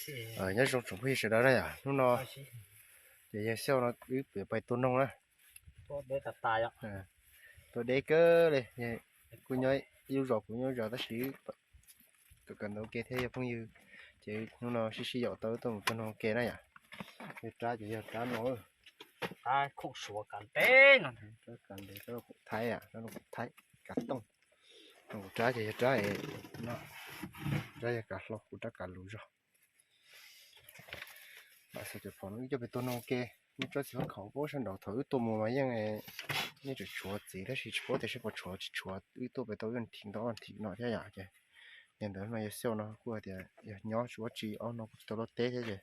Nyob zoo tsoom phooj ywg sawv daws na yom, hnub no ces yawg Xiauj no wb pais tua noog na. Tua deb kawg li, kuj nyob ib lub zos kuv nyob zos tab sis kawm kawm ntawv ua ke thiab yog phooj ywg, ces hnub no sib sib yaum tau wb tuaj mus tua noog ua ke na yom. Yog rab ces yog rab no, rab khoom suav kav ntev no, rab kav ntev, rab khoom thaib, rab khoom thaib kav tooj. Kuv rab ces yog rab, rab yog kav hlau, kuv rab kav lus zog. Mam xav cov phom no wb coj pem tua noog ua ke. Nws tsob txiv fab khaum puag sab nraud thaum wb tuaj mus mas yeej, yeej tseem tshuav txiv tab sis tsis paub tias seb puas tshuav tsis tshuav, wb tuaj pem tau ib thim ntau ob thim no thiab yom. Ces yog ntawd no yawg Xiauj no kuj hais tias yog nyob tsis ua tsi ob no kuj tsis tau luaj teb thiab ces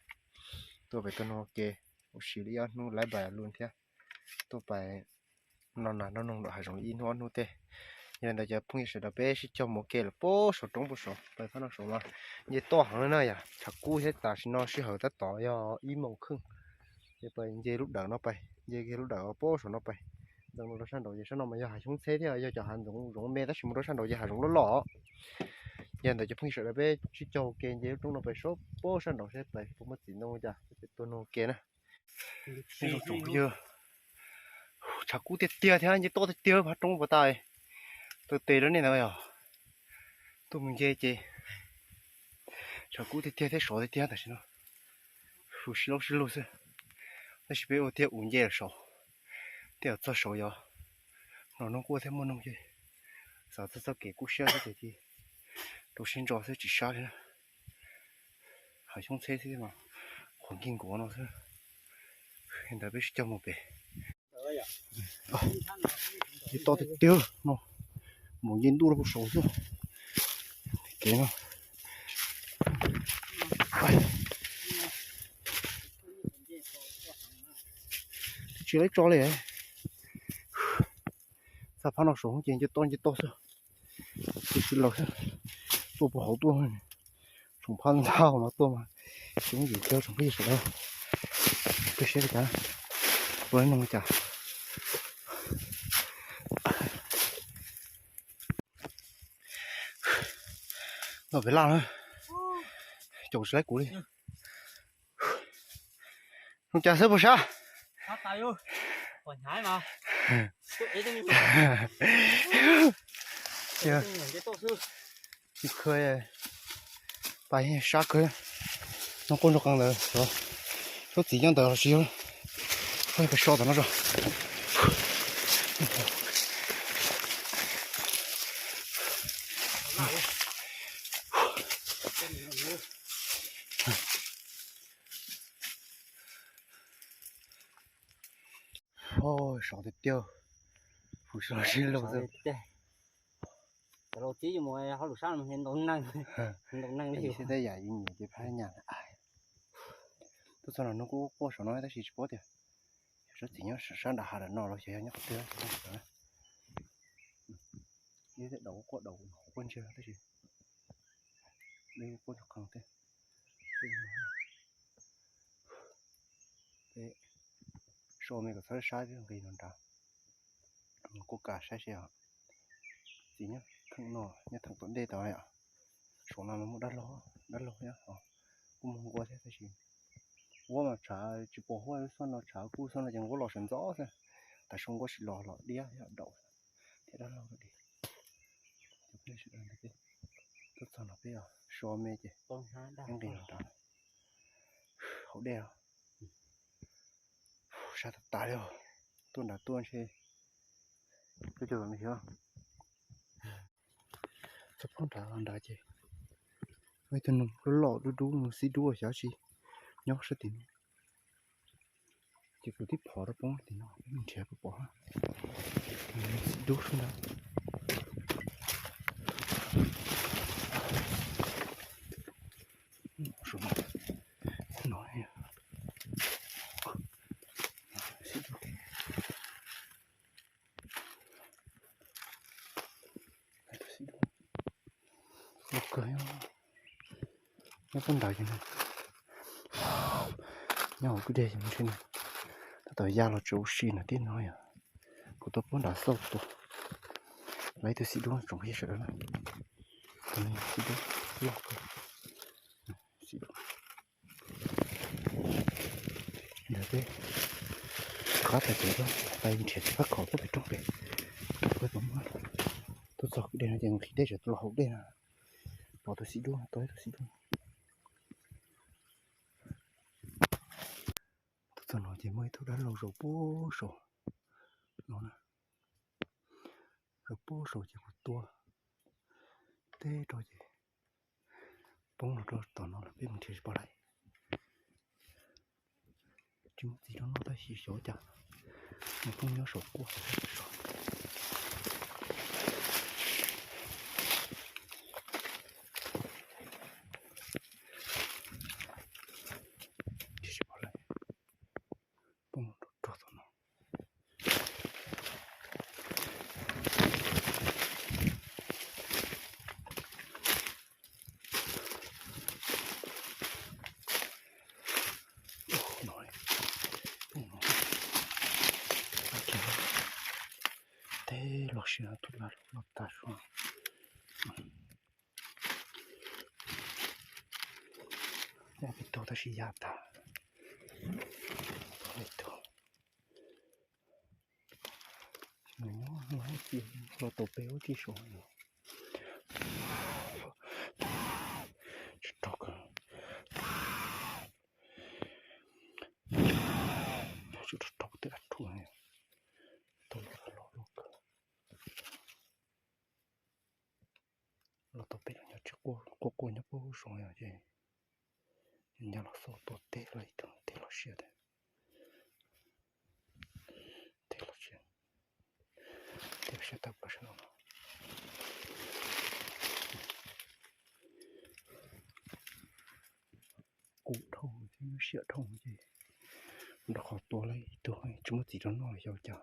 tuaj pem tua noog ua ke, ua si li ob hnub laib npais lus thiab. Tuaj pais no nas noj noog nram hav zoov li ib hnub ob hnub tej. Yog li ntawd cov phooj ywg sawv daws peb sib cog mus ua ke lawm puag saum roob puag saum pais phab no saum mas nce toj heev li na yom, tshav kub thiab tam sim no sij hawm tab tom yog ib moos kheej. Ces pais nce lub dawm no pais, nce kiag lub dawm puag saum no pais, ntxeev mus rau sab nraud ces sab no mas yog hav xyoob txheb thiab yog cov hav ntxoov zoov me tab sis mus rau sab nraud ces hav zoov loj loj. Yog ntawd cov phooj ywg sawv daws peb sib cog ua ke nce lub roob no pais saum puag sab nraud seb pais puas muaj txiv ntoo cas peb tua noog ua ke na. Zoo tsoom phooj ywg, tshav kub tiag tiag thiab nce toj tiag tiag phab roob puas tas. Taw tes rau nej ntawd yog tuaj mus nce ces tshav kub tiag tiag thiab sov tiag tiag tam sim no. Hu sib laub sib lug xwb, tab sis peb ua tiag ua nce saud, tej zaum txog saud yog no hnub quaj thiab muaj noog ces xav txog txoj kev kub siab xwb ces rau siab ntso xwb tsis sab li na. Hav xyoob txheb xwb mas qhuav nkig nkuav no xwb. Li ntawd peb sib cog mus pem. Nce toj tiag tiag no, mus nce ntuj rau puag saud xwb. Kev no tsis laib tso li. Xa phab no saud ces nce toj nce toj xwb. Tus sib laus xwb, tuaj puag hauv tuaj, tsoom phab ntag no tuaj mas, tsis yooj yim kiag tsoom phooj ywg sawv daws. Peb saib li cas, puas noog li cas. Noj pem laj na, caum tsis laib kuv li. Noog cas xwb puas sab? Tsis kawg, pais sab kawg. No quaj nrog qees ntawd, suab txiv nyob ntawd los tsis yog. Pais so tom no tso. Sov tiag tiag, hu sov sib laug xwb. Cov laus txib yus mus hauj lwm sab no ntau neeg, ntau neeg li yus. Tej yam yus nyiam ces phab nyas. Tuaj txog no hnub kuj quaj saum no tab sis tsis paub tias yog suab txiv nyob sab nram hav lawm no los xyov yog nyob qhov twg. Ib tej daus quaj daus quaj ntsiag tab sis quaj nrog qees tej. Peb so me kom txhob sab nqis no nrad. Kuj kam saib seb os. Txiv nyob theem no, nyob theem tom ntej tod yom. Saum no mas muaj dab laug, dab laug nyob, kuj muaj nquab thiab tab sis nquab mas tshav tsis pom huab xwb no, tshav kub xwb no ces nquab los sawv ntxov xwb. Tam sim nquab tsis los los diab thiab daum thiab dab laug di. Cov phooj ywg sawv daws, tuaj txog no peb so me ces nqis no nrad. Hauv dej os. Sab tas tas li os. Tuaj nrad tuaj ntshe, tuaj cog los xyov. Txog pem nrad los nrad ces muaj ib tug noog loj loj dub dub, noog xib dub xyov tsis nyob sab tim no. Ces kuv tib phom rau poob tim no, nrhiav puas pom. Xib dub sab ntawd. Loj kawg, nyob pem ntawd ces nyob hauv kwj deg ces ntshe tab tom ya los tseem ua si no tib no yom. Kuv tuaj pem nrad xauj tus, lawv ib tug xib dub tsoom phooj ywg sawv daws na. Xib dub loj kawg, xib dub. Qab tag ces pais nrhiav txiv fab khaum tuaj pem roob pem, tuaj txog kwj dej no ces nqhis dej tseem los haus dej na, pom tus xib duab, tau ib tug xib duab. Tuaj txog no ces muaj ib tug dab laug zaum puag saum no na, zaum puag saum ces kuv tua teb rau ces poob los rau tom no lawm, peb mus nrhiav tsis pom lawm. Tsis muaj txiv rau noj tab sis xyov cas mus poob nyob saum quaj saud. Tsis pom lawm, poob rau tom no. Teb los siav, tus laj los tag suab. Peb tug tab sis ya tag. Peb tug. Nws nyob no ib txhia los tau peb lub tsis saud no. Tsis raug kawg. Tsis raug raug tej dab rhuav ne. Tau los los kawg. Los tau peb los nyob tsis quaj, quaj quaj nyob puag saud no ces nyob los xauj tua teb los ib tug teb los siav tiag. Teb los siav, teb los siav tag plaws sab no. Kuv dhau thiab siav dhau ces nrog qhov tua lawm ib tug tsis muaj txiv rau noj xyov cas.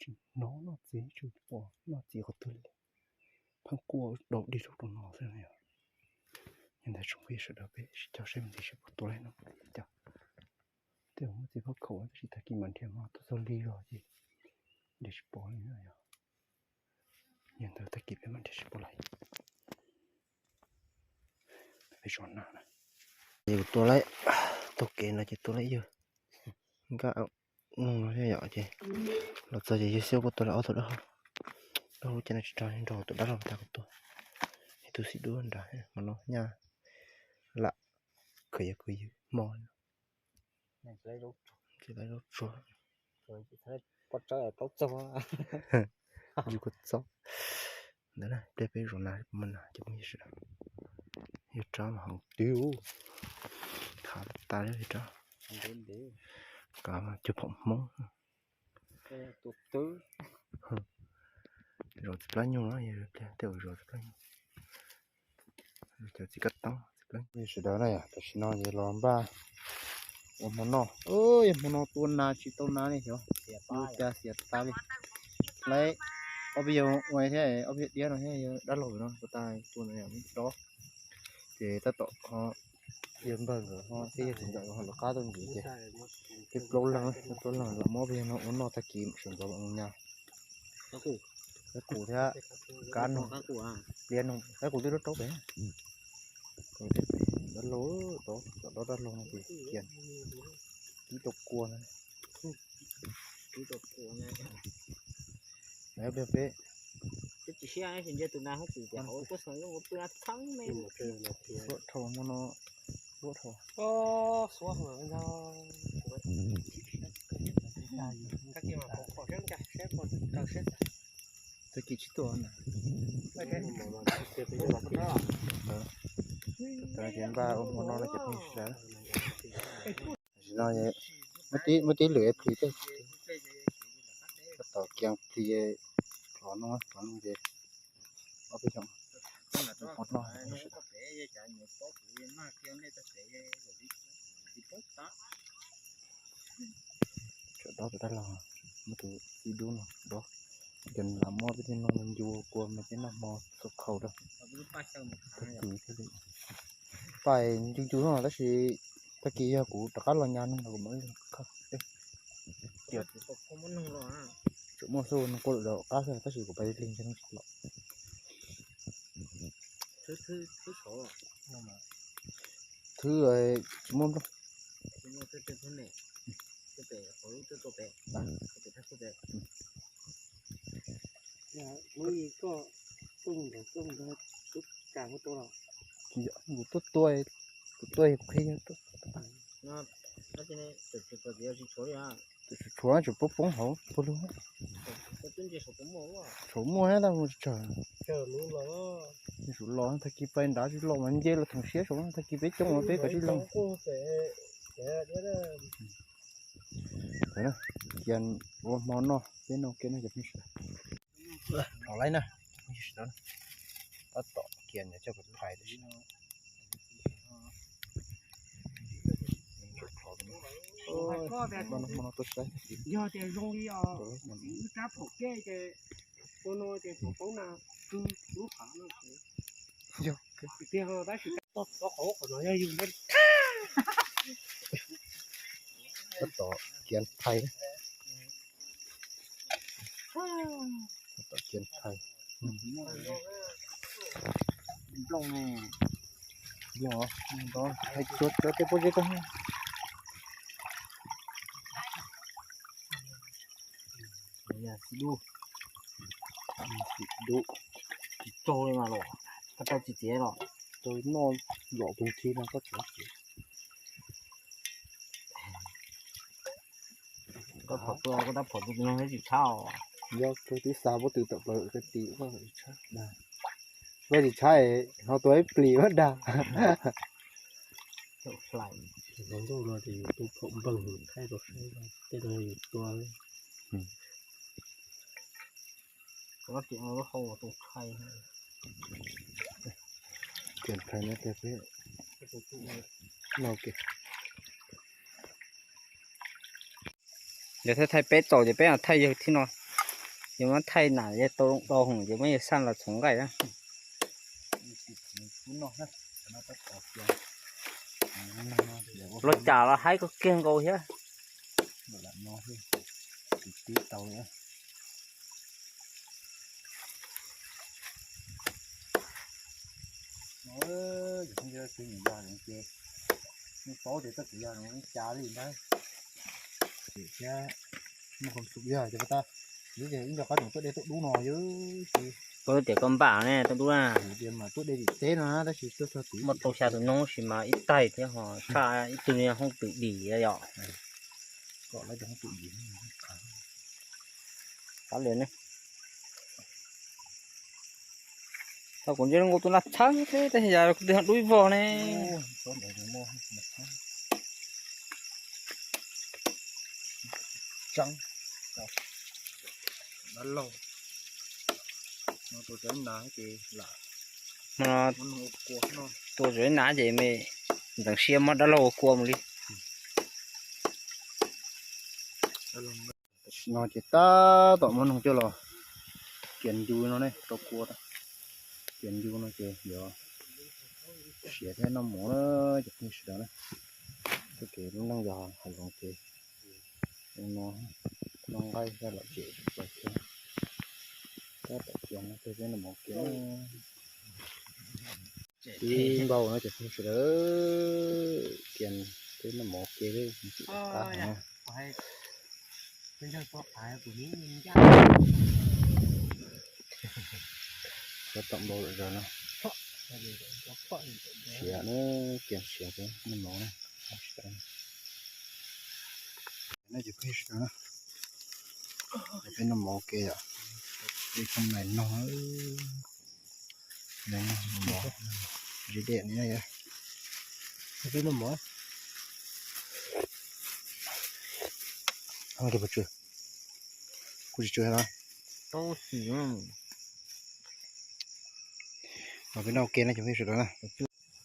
Tsis hnov noj txiv, tsis pom noj txiv qhov twg li. Pheej quaj dau dig rau rau no xwb yom. Yog ntawd tsoom phooj ywg sawv daws peb sib cog saib me ntsis seb puas tua lawm no cas. Tej zaum muaj txiv fab khaum tab sis tag kis mam nrhiav mas tuaj txog lig zog ces nrhiav tsis pom li na yom. Yog ntawd tag kis peb mam nrhiav seb puas lawm. Peb zov nas na. Ces kuv tua lawm, taug kev no ces tua lawm yawg nkaj no yom ces los txog ces yawg xib puas tua lawm ob tug dab laug. Dab laug ces no tsis raug, nrog tus dab laug tag kuv tua. Ib tug xib duab nrad hmo no nyaj lam khwv yog khwv ywg hmo. Tsis lawv zaub tsuag. Yus kua txob ntawd na, pliag peb zov nas puas muaj nas cov phooj ywg sawv daws. Yawg Rab mas heev twg, khav tas li yawg Rab. Kav mas cuag pom Hmoob. Zov txiv plab nyuj no, pliag tej zaum zov txiv plab nyuj. Cov txiv kab tob, txiv plab nyuj sawv daws na yom, tam sim no ces los npaj ua hmo noj. Yog hmo no tua nas tsis tau nas li xyov, ua cas xiav tas li. Lawv ob peb yawg ua thiab, ob peb yawg diab no thiab yawg dab laug no puas tas tua nas yom, me rov. Ces tab tom ho yawg npawg nkawd ho thiab yawg txiv ntxawm ho lawv qab tuaj ntxiv ces peb plaub leeg, peb plaub leeg los muab ob peb yawg no ua noj tag kis sawv ntxov los mus nyas. Qaib qus thiab kab noog, pliab noog, qaib qus twb rau rau pem. Dab laug, cov dab laug no ces kiag, kib tau kua na. Peb, peb, peb, suab dhau hmo no, suab dhau. Tag kis tsis tuaj na. Tag kis npaj ua hmo no no ces peb sawv. Tam sim no muaj tib lwm plis tej, tab tom kiag plis plhov no, plhov no ces ob peb xyoos ua hmo noj. Tsam dob tus dab laug, muab tus xib dub no dob, ces lam muab peb tej noog ncu kua mas peb noj hmo txhua khaus rau. Tag kis thiaj li pais ncu ncu no tab sis tag kis yog kuv rov qab los nyas noog los kuv mam li khawb. Tseem muaj xwb, noog kuj lawm qab xwb tab sis kuv pais lig lig ntsia noog tsis los. Thwb tsis muaj nplooj. Kuv tuaj tua, kuv tua qhia, tshuav tsum poob poob hauv puag lug. Tshuav muaj tab mus tsawg. Tsum los tag kis pais nrad tsis los mas nce los thoom siab saud, tag kis peb coob los peb kom tsis los. Cia ua hmo noj peb noj ke no cov phooj ywg sawv daws. Los laib na, tab tom cia niam coj pais phais tam sim no. Hmo no tuaj saib, yog tias zoo li os, wb rab phaum kej ces ua no ces thaum poob na, kwv lub qhov no. Yog tiag, tab sis qhov no yog yus tab tom cia thais, tab tom cia thais. Nplooj ne, yog, thais cuag cov tej pob zeb koj. Xim dub, xim dub, tsis tsaug li mas los, koj tau tsis txiav los, tau noj lom tus thi no koj txiav. Koj phom tua, koj tab phom tus no tsis tshab os. Yog tus tib xa pob tw tawm plaws koj tim koj tsis tshab. Koj tsis tshab ho tua ib plis mas dag. Hluas nkauj no ces yus tu phom npeeg thaij rau saib, tej no yus tua. Cia thais no ces peb, no ke. Yog thaij thaij peb txaus ces peb thaij yawg thib no. Yog muab thaij nam yawg tau loo dau hwm ces muab yawg xaj los txhoov nqaij na. Los cas los haib koj kiag nkaus thiab. Ces pheej yog ces nws paub tias txoj kev yog zoo li cas li ntag. Thiab muaj khoom xum yog ces pab tab, ib yog qab tseem tuaj de tuaj dub no yog ces. Koj tias koj npam ne tuaj dub na. Tias mas tuaj de tim teb no na tab sis tuaj txog tid muaj tau xya tus noog sis mas ib taig thiab ho tshaj ib tug niag hoob twm dim yom. Kom lawv cov hoob twm dim qab li ne. Tau kuv ntsej zoo nkaus tus nag txhawb xwb tab sis yog kuv twb ho dub ib vog ne. Tseeb, dab laug no tua tsev na ces lam, no tua tsev na ces me ntxeev siab muab dab laug ua kua mus li. Tam sim no ces tab tom muab noog coj los kiav ncu no ne rau kua. Kiav ncu no ces yuav siav thiab noj mov na cov phooj ywg sawv daws na. Txoj kev lub neej yog hav zoov ces no noj nqaij thiab lom zem los thiab. Tab tom kiav no peb noj mov kiav. Tib npaug no cov phooj ywg sawv daws, kiav peb noj mov kiav li qab no. Tab tom npaug zom zaws no. Siav na, kiav siav peb noj mov na. No cov phooj ywg sawv daws na, peb noj mov kiav yom, peb coj nais nog, nais nog mov, zib dej ni yom. Peb noj mov. Kuv tsis tsw no. Mas peb noj ua ke na cov phooj ywg sawv daws na.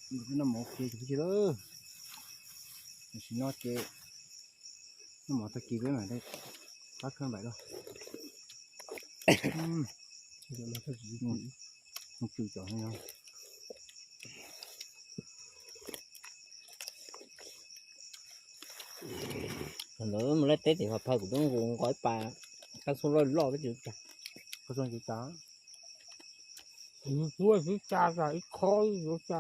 Peb noj mov ua ke cov phooj ywg. Tam sim no ces noj mov tag kis peb mam li pab khaub ncaws los. Lawv mus laij teb tim Phaj Phaj kuv twb nqus nqos ib pas kab xoob loj loj peb tsis tsa. Kab xoob tsis tsa. Kuv tsis tsa, tsa ib khob yuav tsa.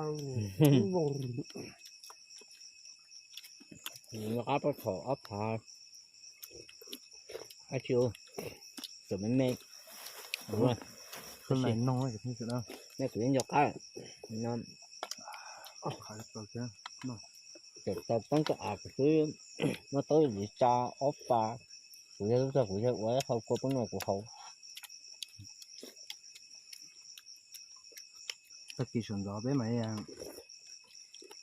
Qab pab phom ob phav. Qab tsis ua, cov me me. Kuv no, nej kuv yeej nco qab. Cov tau poob toj av kuv twb muab taub li tsa ob pas, kuv yog lub txog kuv yog ua hau kua poob no kuv haus. Tag kis sawv ntxov peb mas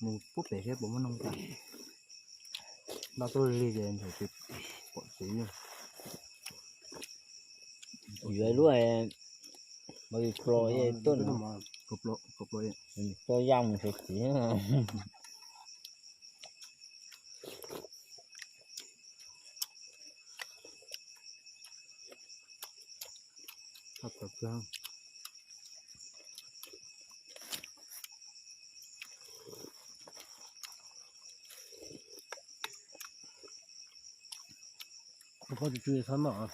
mus pub pem seb puas muaj noog tas. Npaj tuaj lig ces nthaum tsis pom txiv. Yuav lub mas plo tuaj no, plo yaj mus sawv txiv. Pob tsw tsw txhob noj.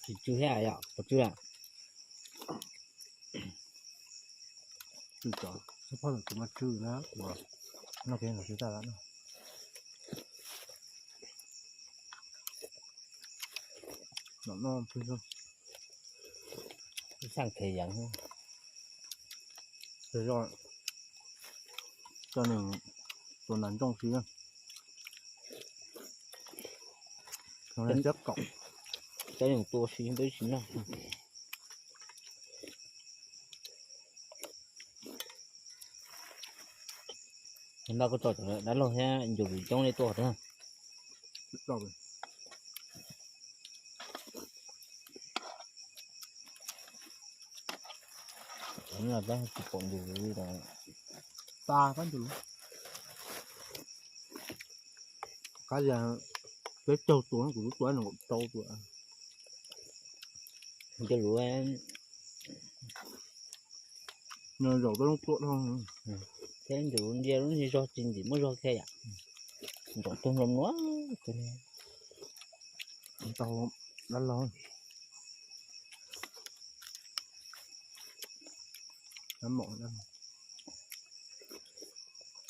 Tsis tsw thiab yom, pob tsw a. Tsw tso, txhob phob tus mas tsw na, ua noj kev los tsw taj lawm no. Nom no pw xwb. Xaj khev yeev. Tso nws tua nas ntsooj si, siab kaum. Cov nws tua si peb tsis noj. Npaj kuj tso cov dab laug thiab ncuav vim coob li tuaj thiab. Cov no peb tsis pom ncuav vim li tas. Qab yog peb caug tua, kuv lub tua nees nkaum rau tua. Ncuav lus no zaum peb lub tuaj dhau. Thiab ncuav lus ntsia lub ntsia zog tsis ntim muaj zog kiag yom. Ncuav tuag nplua nplua. Tau dab laug.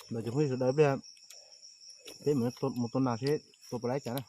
Ntawd cov phooj ywg sawv daws, peb mus tua nas seb tua puas laib cas na.